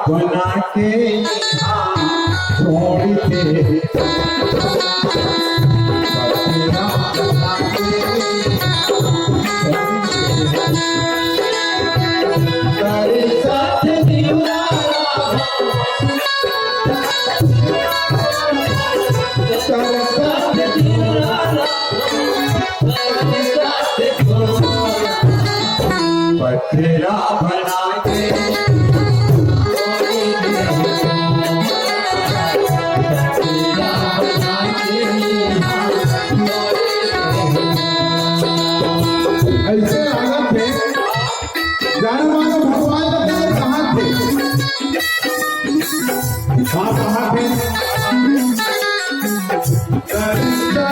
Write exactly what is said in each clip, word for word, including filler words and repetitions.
बना के यहाँ छोड़ के। पथरा बना के ऐसे लागत हे, जाने मानो भगवान लोग कहाँ थे? हाँ, कहाँ थे? पथरा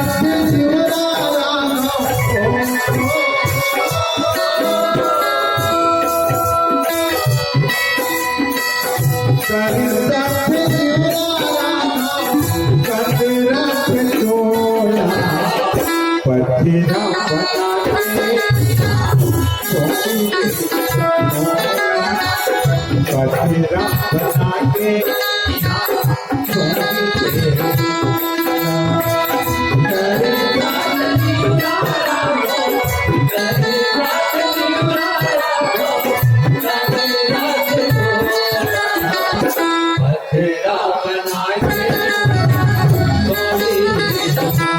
बना के पथरा बना के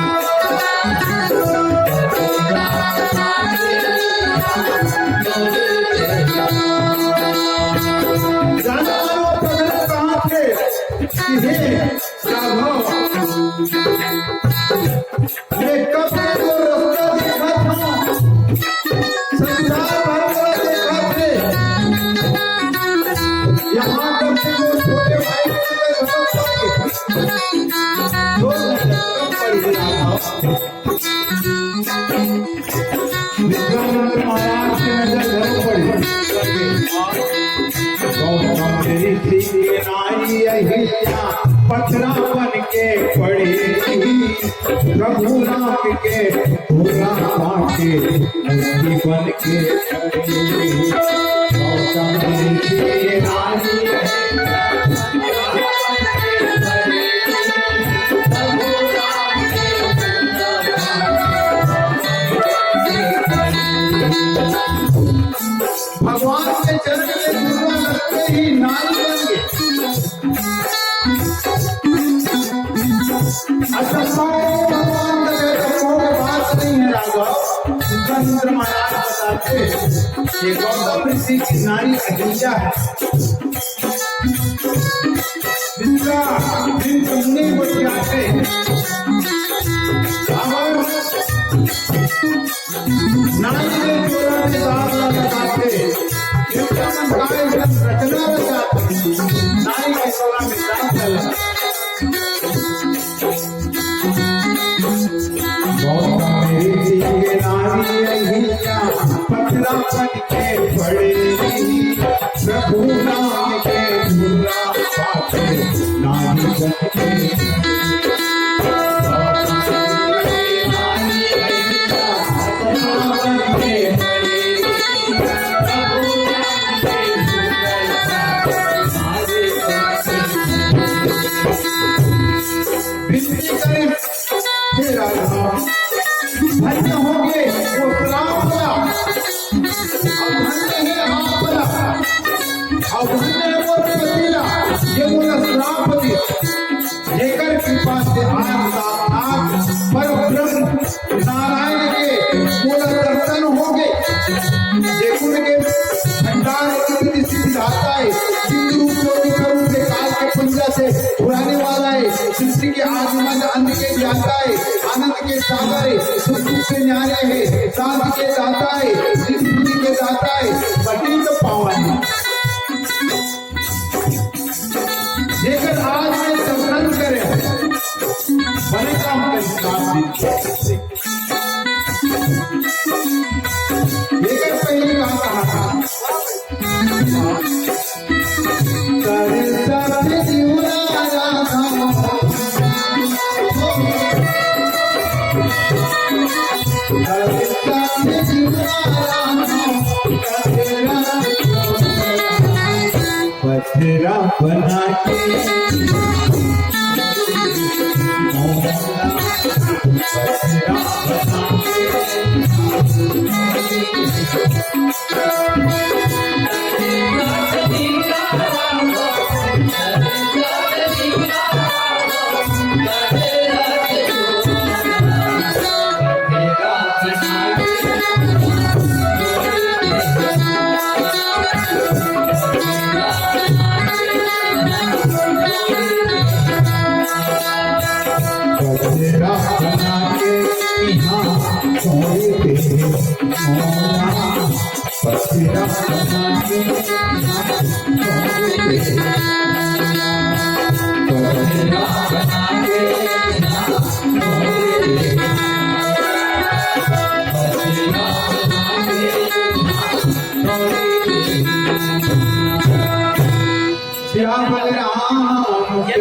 जाने वालों, पथरा कहाँ थे? कि हे राघव, मैं कब से तो रास्ता देखा था, संसार भर का देखा थे, यहाँ तक कि वो छोटे भाई को मैं समझ पाए। दो घंटे कम पड़ गया था। विश्वामित्र महाराज की नजर जरूर पड़ी। गौतम ऋषि के नारी अहिल्या पथरा बन के पड़ी। प्रभु राम के पूरा पाके मूर्ति बन के पड़ी। गौतम ऋषि के नारी अहिल्या पथरा बन के पड़ी। भगवान के जन्म के जुड़वा लगते ही नारी बन गए। अच्छा, सारे भगवान का कहते, कोई बात नहीं है राघव। विश्वामित्र महाराज बताते कि गौतम ऋषि की नारी अहिल्या है। जिसका दिन तुमने बतियाते और नाई के चोला में दाग लगा के, जिसका मन गाय जब रचना रचाते, नाई के चोला में दाग लगा। गौतम ऋषि के नारी अहिल्या पथरा बन के पड़ी। प्रभु राम के पूरा पाके नारी बन के। गौतम ऋषि के नारी अहिल्या पथरा बन के पड़ी। प्रभु राम के पूरा पाके नारी बन के। विनती करें, हे राघव, धन्य होगे वो श्राप वाला, और धन्य है आप वाला, और धन्य है वो पतिला, ये बोला श्राप दिया। जेकर कृपा से आज साक्षात पर ब्रह्म नारायण के पूरा दर्शन होगे। देखो उनके भंडार की विधि सिद्ध धाता है, सिंधु रूप ज्योति स्वरूप से काल के पंजा से उड़ाने वाला है, सृष्टि के आदि मध्य अंत के ज्ञाता है, आनंद के सागर है, सुख दुख से न्यारे है, शांति के दाता है, स्थिति के दाता है, पतित पावन है। जेकर आज मैं दर्शन करे, बड़े काम के साथ भी। जेकर पहले का कहा था, कर सत जीवना राधा। कर सत जीवना राधा। बसेरा बना के, मोहल्ला बसेरा बना के। बसेरा बना के यहाँ छोड़ दे मोला। बसेरा बना के यहाँ छोड़ दे। बसेरा बना के यहाँ छोड़ दे। बसेरा बना के यहाँ छोड़ दे। श्याम बलराम के